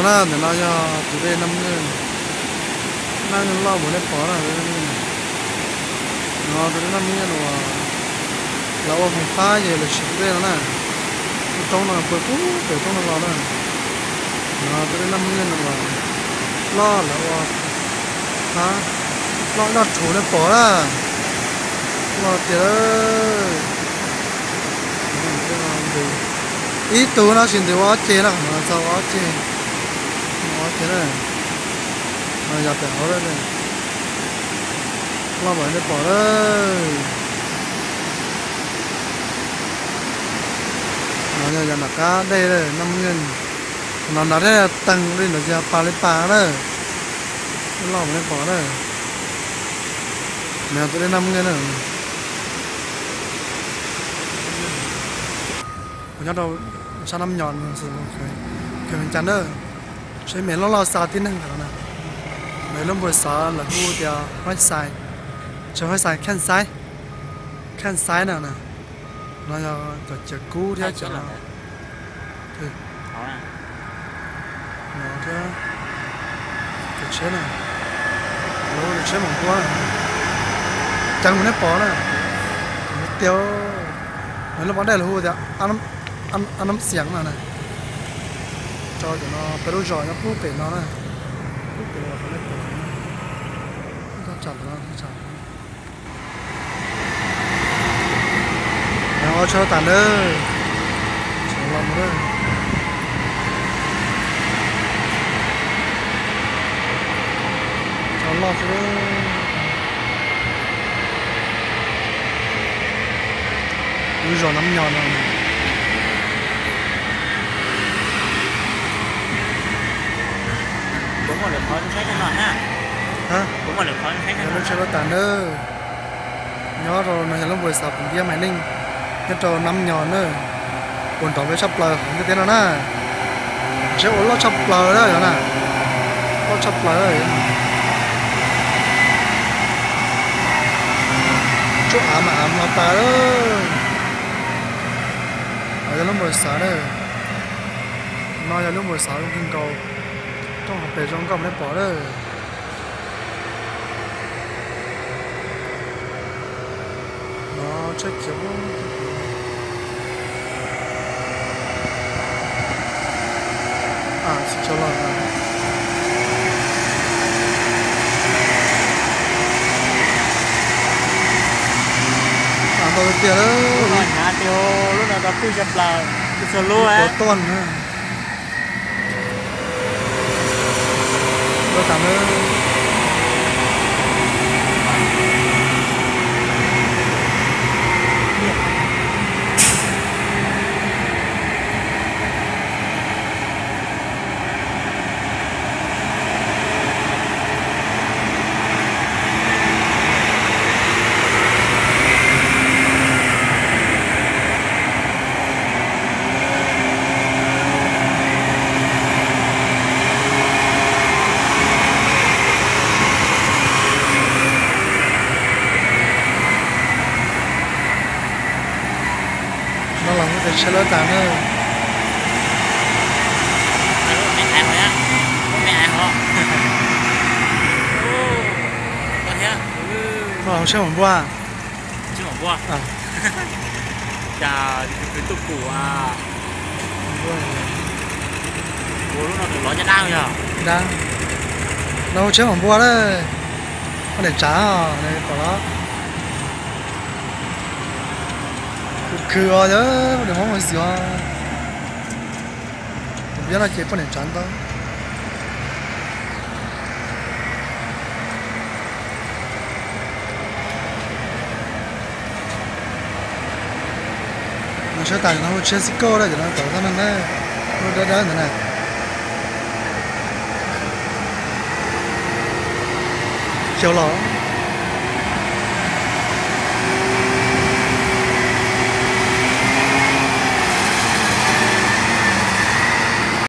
Na, ntawm no yog tus dej Naj Mej Nkeej, Naj Mej Nkeej loj npaum nej pom na. No tus dej Naj Mej Nkeej no lawv ua foom fab ces lawv siv tus dej no na. Lub roob no pw pub pem roob no los na. No tus dej Naj Mej Nkeej no loj, lawv ua fab loj ib nroj rhuv nej pom na. Loj tiag. Ib tug no tsis ntev ua ob ceg no, qhov no txog ua ob ceg, ua ob ceg na. No yog pem hauv lawm, loj npaum nej pom lawm. No yog nram qab dej lawm, Naj Mej Nkeej. No nram dej teeg li ntawd yog Pas Li Pas na. Loj npaum nej pom na. No yog tus dej Naj Mej Nkeej na. Nyob rau sab Nab Nyos, kheev cas na. Seb me loj loj xa tib neeg ntawm no na. Lawv lub npau xov lawv hu tias Huaib Xais, tsev Huaib Xais, Khej Xaib, Khej Xaib na na. No yog cov ciav kub thiab cov, thiab cov tsheb na, lawv ua cov tsheb mam npua, ceev npaum nej pom na. Tiag, lub pas dej lawv hu tias Ab Nab Xias no na. Rau cov no peb lub zos nyob pub pem no na, pub pem uas qhov nej pom no, txhob tsam ntawm no, txhob tsam. Ua tsheb tas nawb, los mus na. Tsheb loj xwb. Lub zos Nab Nyos no. Lub tsheb loj tas nawb. Nyob rau no yog lub npau xov Pum Npiab Maiv Neej, nyob rau Nab Nyos na. Ua nrov peb tshaj plaws hauv ntiaj teb no na. Tsheb ua loj tshaj plaws na, loj tshaj plaws. Tsuab av mas av mlos tas lawm. Yog lub npau xov na. No yog lub npau xov zoo kawg nkaus. Rooj hav pem zoo nkauj mas nej pom lawm. No tsheb khiav, tsheb los ntau tiag lawm. Lub no hnyav tiag, lub no tau pwj tshaj plaws, pwj txhua lub tuaj na. No los mus tes tsheb lawv tas na. No los tsheb mam npua. Cas tus kwv tuaj pum a. Ua lub no tus lov caj dab yog. Dab. No tsheb mam npua na. Poj niam tsav os, pom los. Khwv khwv os, yog poj niam Hmoob mus xyuas. Tus npiab no ces poj niam tsav ntau. No tsheb tas no hu tsheb xib kauj na, cov no tom toj neeg na, lub dawb dawb ntawd na. Xyov los.